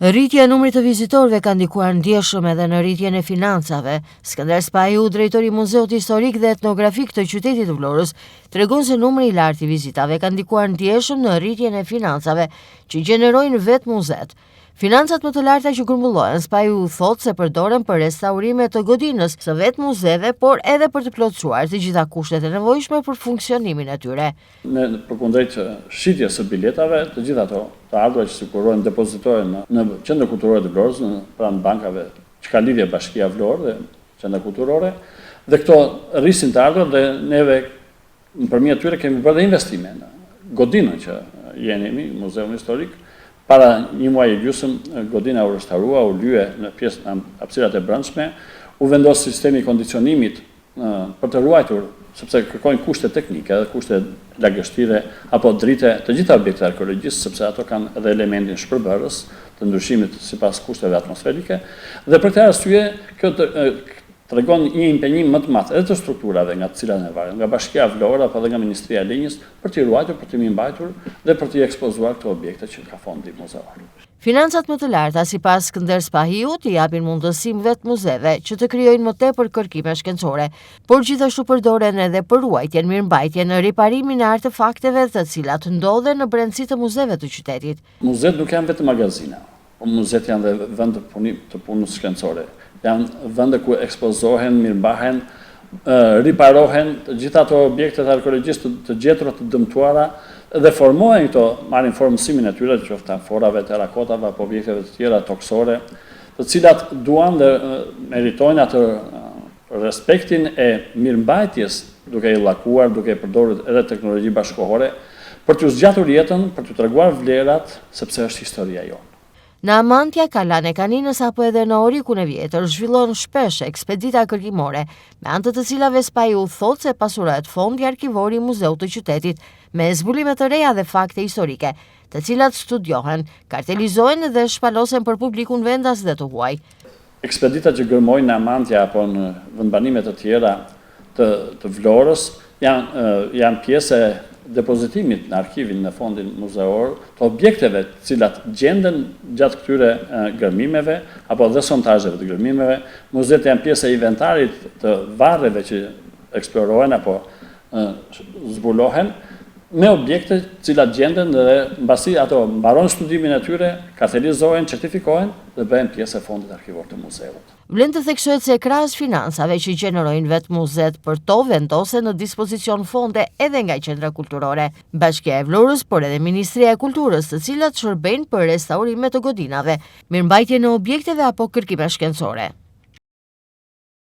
Rritja e numrit të vizitorëve ka ndikuar ndjeshëm edhe në rritjen e financave. Skënder Spahiu, drejtor i Muzeut Historik dhe Etnografik të qytetit të Vlorës, tregon se numri i lartë i vizitave ka ndikuar ndjeshëm në rritjen e financave që gjenerojnë vetë muzetë. Financat më të larta që grumbullohen, Spahiu thotë se përdoren për restaurime të godinës së vetë muzeve, por edhe për të plotësuar të gjitha kushtet e nevojshme për funksionimin e tyre. Ne përkundrejt shitjes së biletave, të gjitha ato të ardhura që sigurohen depozitohen në Qendrën Kulturore të Vlorës, në pranë bankave që ka lidhje Bashkia Vlorë dhe Qendra Kulturore, dhe këto rrisin të ardhurat dhe neve nëpërmjet tyre kemi bërë dhe investime në godinën që jemi, Muzeun Historik. Para një muaji e gjysmë godina u restaurua, u lye në pjesë në hapësirat e brendshme, u vendos sistemi i kondicionimit për të ruajtur, sepse kërkojnë kushte teknike dhe kushte lagështire apo drite të gjitha objektet e arkeologjisë, sepse ato kanë edhe elementin shpërbërës të ndryshimit sipas kushteve atmosferike, dhe për këtë arsye kjo tregon një impenjim më të madh edhe të strukturave nga të cilat ne varemi, nga Bashkia Vlorë apo edhe nga Ministria e Linjës, për t'i ruajtur, për t'i mirëmbajtur dhe për t'i ekspozuar këto objekte që ka fondi muzeor. Financat më të larta, sipas Skënder Spahiut, i japin mundësi vetë muzeve që të krijojnë më tepër kërkime shkencore, por gjithashtu përdoren edhe për ruajtjen, mirëmbajtjen, riparimin e artefakteve të cilat ndodhen në brendësi të muzeve të qytetit. Muzetë nuk janë vetëm magazina, por muzetë janë dhe vend të punim, të punës shkencore. Janë vende ku ekspozohen, mirëmbahen, riparohen të gjitha ato objekte të arkeologjisë të, të gjetura, të dëmtuara dhe formohen këto, marrin formësimin e tyre, qoftë amforave, terrakotave apo objekteve të tjera tokësore, të cilat duan dhe meritojnë atë respektin e mirëmbajtjes, duke i llakuar, duke i përdorur edhe teknologji bashkëkohore, për t'ju zgjatur jetën, për t'ju treguar vlerat, sepse është historia jonë. Në Amantia, Kalanë e Kaninës apo edhe në Orikun e Vjetër zhvillohen shpesh ekspedita kërkimore, me anë të të cilave Spahiu thotë se pasurohet fondi arkivor i Muzeut të Qytetit me zbulime të reja dhe fakte historike, të cilat studiohen, kartelizohen dhe shpalosen për publikun vendas dhe të huaj. Ekspeditat që gërmojnë në Amantia apo në vendbanime të tjera të të Vlorës janë janë pjesë e depozitimit në arkivin në fondin muzeor të objekteve të cilat gjenden gjatë këtyre gërmimeve apo dhe sondazheve të gërmimeve. Muzetë janë pjesë e inventarit të varreve që eksplorohen apo zbulohen me objekte të cilat gjenden dhe mbasi ato mbarojnë studimin e tyre, kartelizohen, certifikohen dhe bëhen pjesë e fondit arkivor të muzeut. Vlen të theksohet se krahas financave që gjenerojnë vetë muzetë, për to vendosen në dispozicion fonde edhe nga Qendra Kulturore, Bashkia e Vlorës, por edhe Ministria e Kulturës, të cilat shërbejnë për restaurime të godinave, mirëmbajtjen e objekteve apo kërkime shkencore.